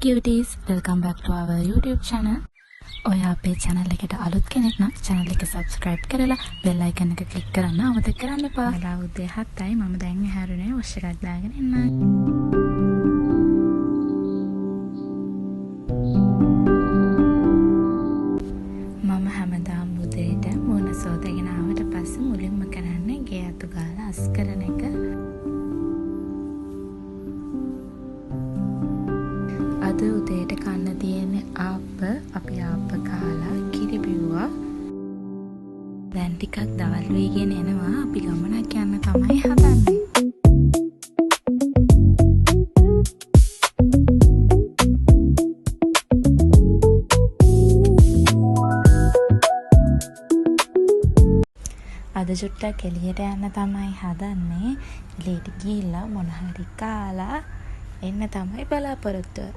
Cuties, welcome back to our YouTube channel. ඔයා අපේ channel එකට අලුත් කෙනෙක් නම් channel එක subscribe කරලා bell icon එක click කරන්න අමතක කරන්න එපා. වෙලාව උදේ 7යි. මම දැන් ඇහැරුණේ වොෂ් එකක් දාගෙන එන්න. මම හැමදාම උදේට මූණ සෝදගෙන ආවට පස්සේ මුලින්ම කරන්නේ ගේ අතු ගාලා අස් කරන එක. අද උදේට කන්න තියෙන ආප්ප. අපි ආප්ප කාලා කිරි බිව්වා. දැන් ටිකක් දවල් වීගෙන එනවා. අපි ගමනක් යන්න තමයි හදන්නේ. අද චුට්ටක් එළියට යන්න තමයි හදන්නේ. එළියට ගිහිල්ලා මොන හරි කාලා එන්න තමයි බලාපොරොත්තුව.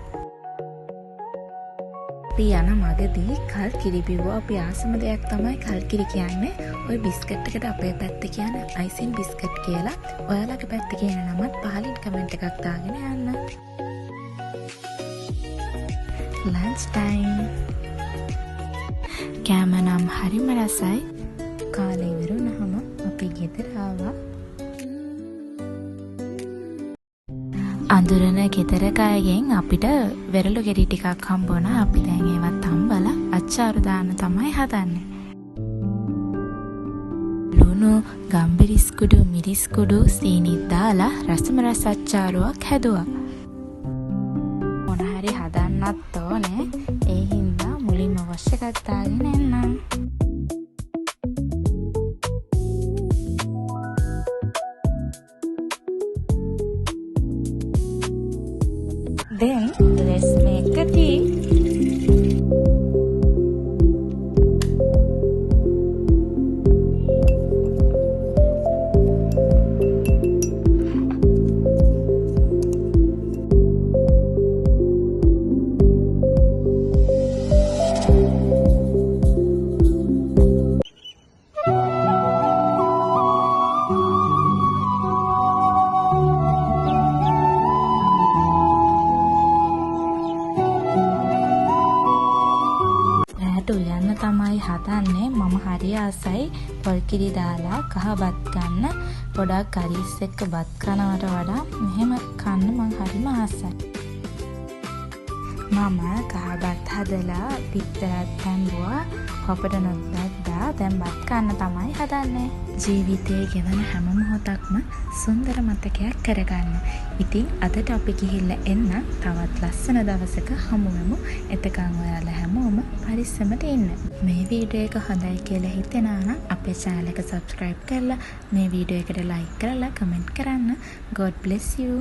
අපි යන මගදී කල් කිරි බිව්වා. අපි ආසම දෙයක් තමයි කල් කිරි කියන්නේ. ඔය බිස්කට් එකට අපේ පැත්තේ කියන්නේ අයිසින් බිස්කට් කියලා. ඔයාලගේ පැත්තේ කියන නමත් පහලින් කමෙන්ට් එකක් දාගෙන යන්න. Lunch time. කෑම නම් හරිම රසයි. කාලේ ඉවර වුණාම අපි ගෙදර ආවා. අඳුරන ගෙදරක අයගෙන් අපිට වෙරළු ගෙඩි ටිකක් හම්බ වුණා. අපි දැන් ඒවත් හම්බලා අච්චාරු දාන්න තමයි හදන්නේ. ලුණු, ගම්බිරිස් කුඩු, මිරිස් කුඩු, සීනිත් දාලා රසම රස අච්චාරුවක් හැදුවා. මොන හරි හදන්නත් ඕනේ. ඒ හින්දා මුලින්ම වොෂ් එකක් දාගෙන එන්නම්. Then let's make a tea. රෑට උයන්න තමයි හදන්නේ. මම හරි ආසයි පොල් කිරි දාලා කහ බත් ගන්න. ගොඩාක් කරිස් එක්ක බත් කනවට වඩා මෙහෙම කන්න මං හරිම ආසයි. මම කහ බත් හදලා පිටරත් තැඹුවා. පපඩනොත් බැද්දා. දැන් බත් කන්න තමයි හදන්නේ. ජීවිතයේ ගෙවන හැම මොහොතක්ම සුන්දර මතකයක් කරගන්න. ඉතින් අදට අපි ගිහිල්ලා එන්න. තවත් ලස්සන දවසක හමු වෙමු. එතකන් ඔයාලා හැමෝම පරිස්සමට ඉන්න. මේ වීඩියෝ එක හොඳයි කියලා හිතෙනවා නම් අපේ channel එක subscribe කරලා මේ වීඩියෝ එකට like කරලා comment කරන්න. God bless you.